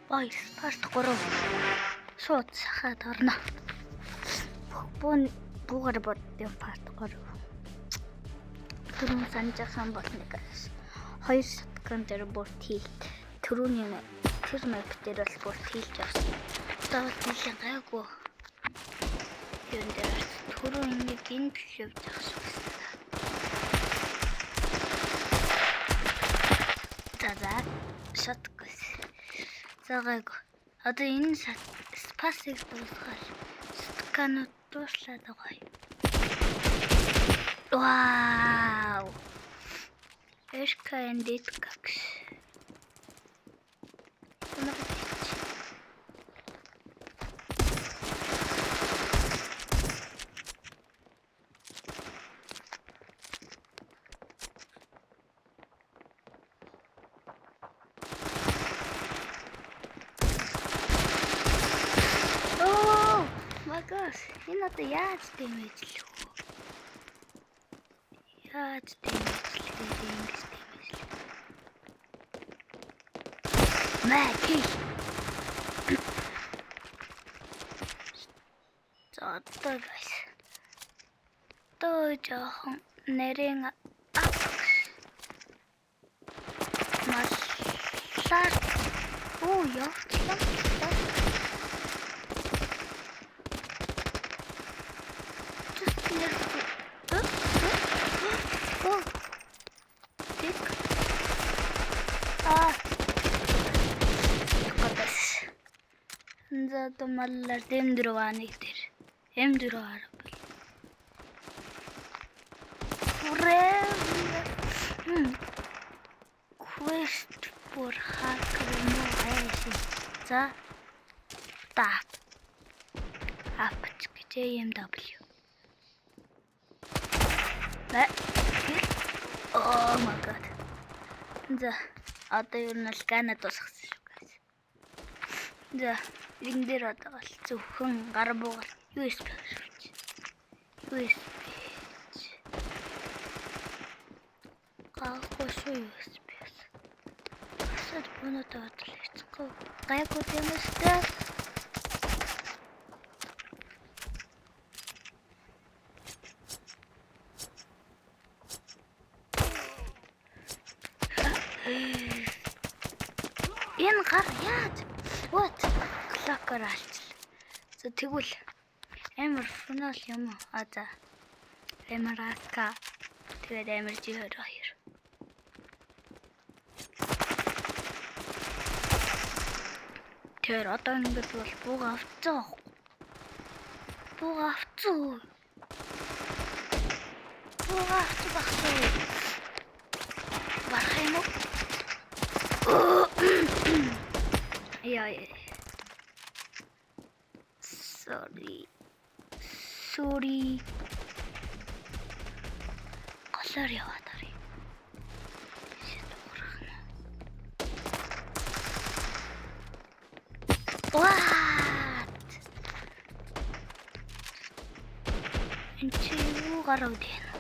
Boys part 3. Шууд сахаад орно. Бүүн буугаар боддын part 3. Түрүүн санаж байгаа бол нэг хоёр shotgun дээр бүр tilt. Түрүүний тэр map дээр бол бүр tilt явсан. Одоо бол нэлээд гайгүй. Юун дээр түрүү ингэж энд л явж байгаа шиг байсан. За за shotgun. За гайгүй. Одоо энэ спасыг дуусгаад shotgun-ууд дууслаад байгаа юм. Вау. Эрка and Ditkax. Oh my gosh. Энэ одоо яаж дэмэжлэх вэ? Яаж дэмэжлэх вэ? Ингэж дэмэжлэх. Мэ kill. За одоо guys. Одоо жоохон нарийн ап. Маллаар оо явчлаа. Just нэр. Оо. Тик. Аа. Гадас. За одоо маллаар M4 аа нэг дээр. M4 арга бол. Үрээ. Quest бүр хак юм уу хайшин. За. Тап. Ап гэж AMW. Бэ. Oh my god. За одоо ер нь л гана дуусгасан шүү guys. За энэ дээр одоо бол зөвхөн гар буугаар USB шүүж. USB. Гаагүй шүү USB-с. Асаад бонод бодол хэцгүй. Гайгүй тийм үстэй. Энэ гар яаж? What? Клокоор алчлаа. За тэгвэл амар финал юм уу? А за. Амар АК. Тэгээд амар G22. Тэгэхээр одоо ингэж бол бууга авцсан аахгүй. Бууга авцсан. Бууга авцсан багсан. Барах юм уу? Яа. Sorry. Sorry. Голоор яваад харъя. Шит уурах нь. What? Энд чи юу гараад байна?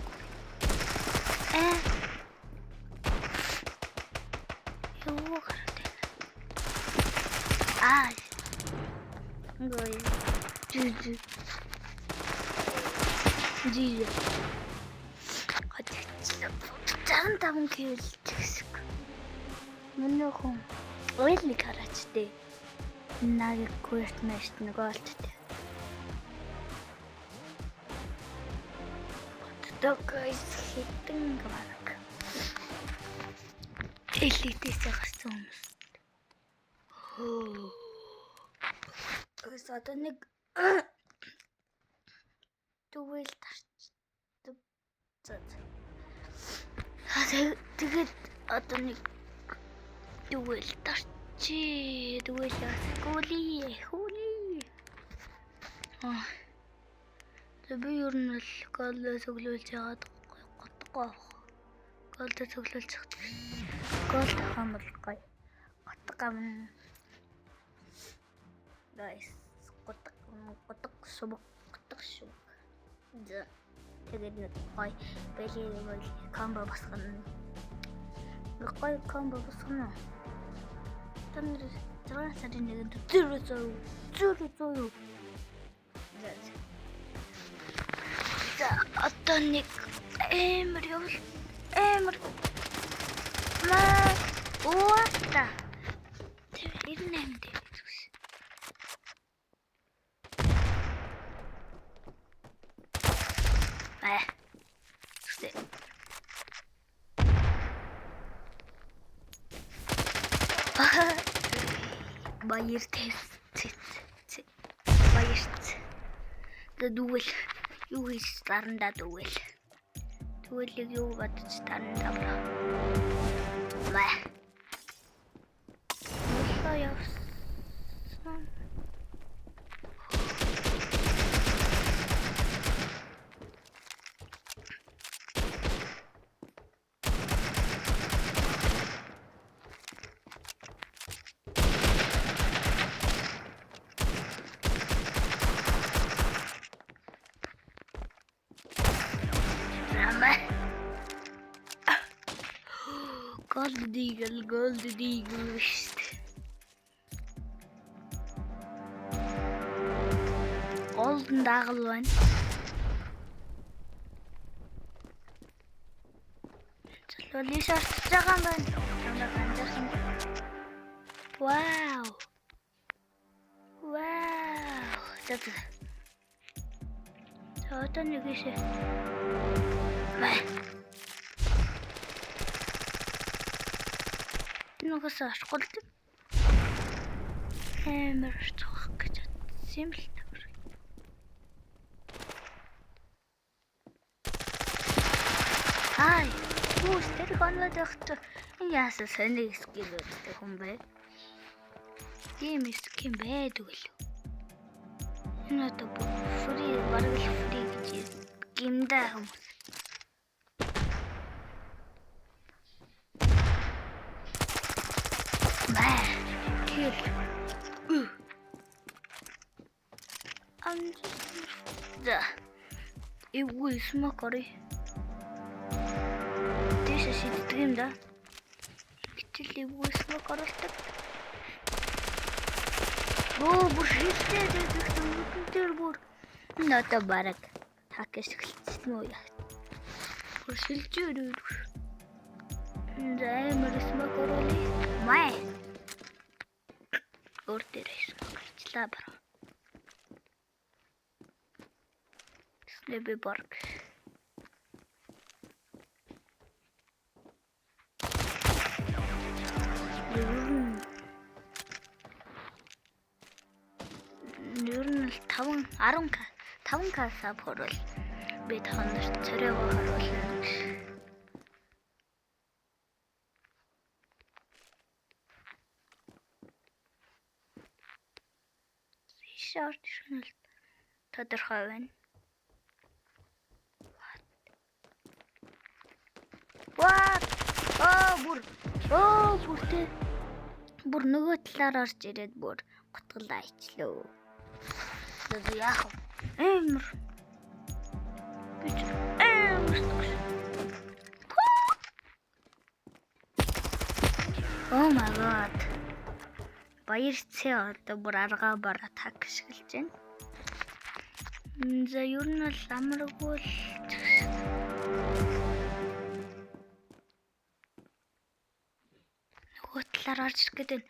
Э? Юу гараад байна? Аа. Гой. Жижи. Жижи. Хотчлоо. 65 кг гэсэн. Миний хүн уйлыг хараач тээ. Наг квест мэст нөгөө олттой. Одоо guys хитэн бараг. Элитээс гарсан хүмүүс. Guys одоо нэг дүүл тарчдаг. За. Тэгээд одоо нэг дүүл тарчи. Дүүл гүли хүли. Аа. За би ер нь л гол цөглүүлж яагаад готгоо авах. Гол цөглүүлж явах. Гол авах юм бол гоё. Готг амна. Guys, готг готг суб готг шүг. За тэгээд нэг гоё бэлий бол комбо босгоно. Нэг гоё комбо босгоно. Та нар 6 сарын 1-нд 0 0 0. За одоо нэг амар явал амар маа уата 98 дээр зүгс. Аа. Зүгс. Баяр тест. Баярт. Дүүвэл юу хийж дарандаа дүүвэл. Тэгвэл юу бодож дарандаа бро. Маа. Мөлөө явсан. Намаа. Gold Eagle, Gold Eagle шүү дээ. Golden дагал байна. Залуу шаардж байгаа юм байна. Намайг анзаарсан. Вау. Вау. За за. За одоо нэг ийшээ. Маа. Нүгээс орчихгүй л дээ. Амар орчих гэж бодсон юм л та. Ай, хүүс тэр хоноод явах чи энэ яасан сони скил үздэг хүн бэ? Тийм скин байдаг л. Энэ одоо фри бараг л фри гэж гимдэ хүмүүс. Маа. Кил. Ам. За. Эвгүй смок орё. Дээшээ шиддэг юм да. Гэтэл эвгүй смок оруулдаг. Бөө бүр шилжээд байдаг нүдэн дээр бүр энэ одоо бараг хак ашигласан уу яа. Бүр шилжээд байдаг. За амар смок оруулъя. Маа. Өөр дээр смок хийчлээ бараг. Тэснэ би бараг. Ер нь л 5 10к 5к sub хөрвөл би та нарт царайгаа харуулна гэж. Шорт шүнэл тодорхой байна. What? Оо бүр оо бүр тэ бүр нөгөө талаар орж ирээд бүр гутгалаа ичлөө. За яах вэ? Амар. Би ч амар зүгш. Oh my god. Баяр цэ одоо бүр аргаа бараа таг ашиглаж байна. За ер нь бол амаргүй л нөгөө талаар орж ирэх гэдэг.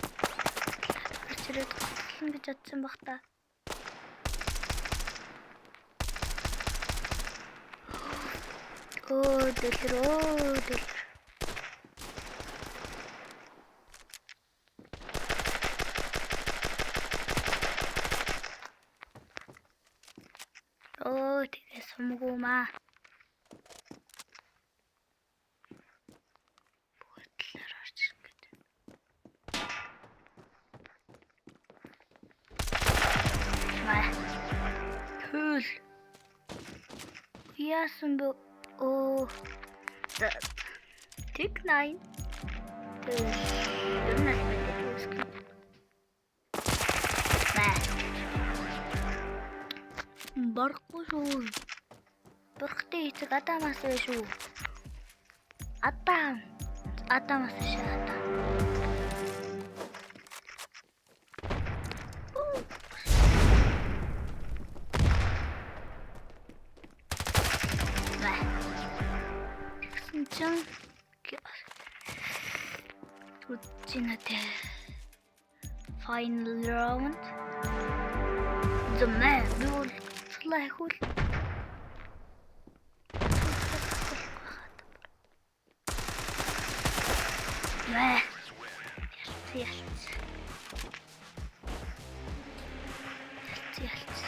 Орж ирээд готлон гэж бодсон баг та. Өө дэлгэр өө дэлгэр. Өө тэгээ сумгүй маа. Нөгөө талаар орж ирэх гэдэг. Маа. Хөл. Яасан бэ? Оо. Tik 9. Тэр ер нь аль мэдээ үүсгэн. Маа. Барахгүй шүү. Барахтай эцэг Адамаас вэ шүү. Адам. Адамаас биш Адам. байна те. Final round. The man би бол цулаа ахиул. Мэ. Ялц ялц. Ялц ялц.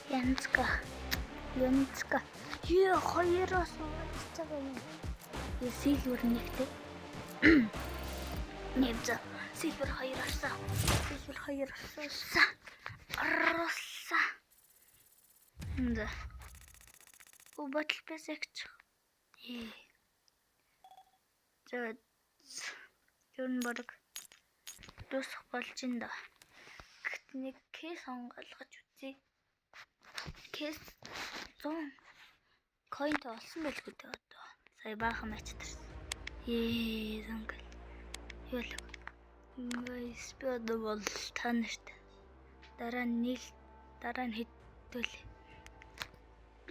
Янцка. Янцка. Ее, хоёроос уулзаж байгаа юм. Е, silver нэгтэй. Нэг за. Silver хоёр орсон. Silver хоёр орсон. Орсон. За. О, battle pass агч. Ээ. За. Ер нь баг дуусах болж ин да. Гэт нэг case онгойлгож үзье. Case 100 coin олсон байлгүй дээ одоо. Сая баахан матч тарсан. Ээ, зангал. Юу л. Guys, би одоо бол та нарт дараа нь нийл дараа нь хэдвэл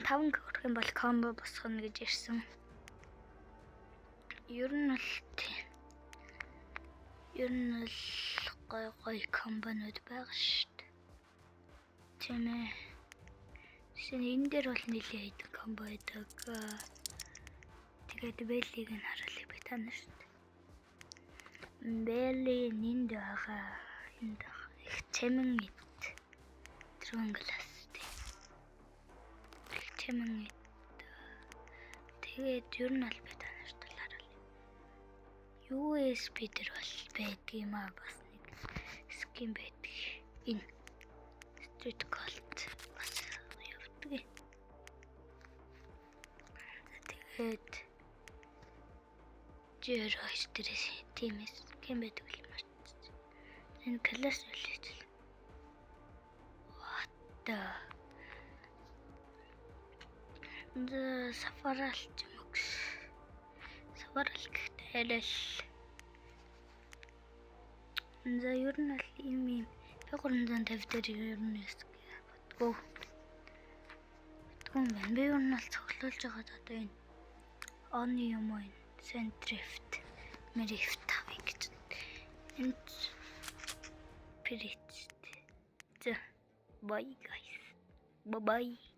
5 хүрэх юм бол combo босгоно гэж ирсэн. Ер нь бол тийм. Ер нь бол гой гой combo нууд байгаа шүү дээ. Тийм ээ. Жишээ нь энэ дээр бол нэлээд хэдэн combo байдаг. Тэгээд Беллиг нь харуулъя би та нарт. Белли энд байгаа. Энд байгаа. Их чамин эд. Dragon Glass тий. Их чамин эд. Тэгээд ер нь аль би та нарт бол харуулъя. USP дээр бол байдаг юм аа, бас нэг skin байдаг. Энэ Street Colt бас явдаг. Тэгээд Жэр хоёр дээрээс тийм skin байдаг юм марцсан. Энэ class үлээж. What the. За, сафарал ч юм уу. Сафарал гэхдээ арай л. За, ер нь бол ийм ийм P350 дээр ер нь бодгоо. Бодгоо юм байна. Би ер нь бол цоглуулж байгаад одоо энэ оны юм уу, энэ Centrift Merift авъя гэж. Энэ Spirit. За, bye guys. Bye bye.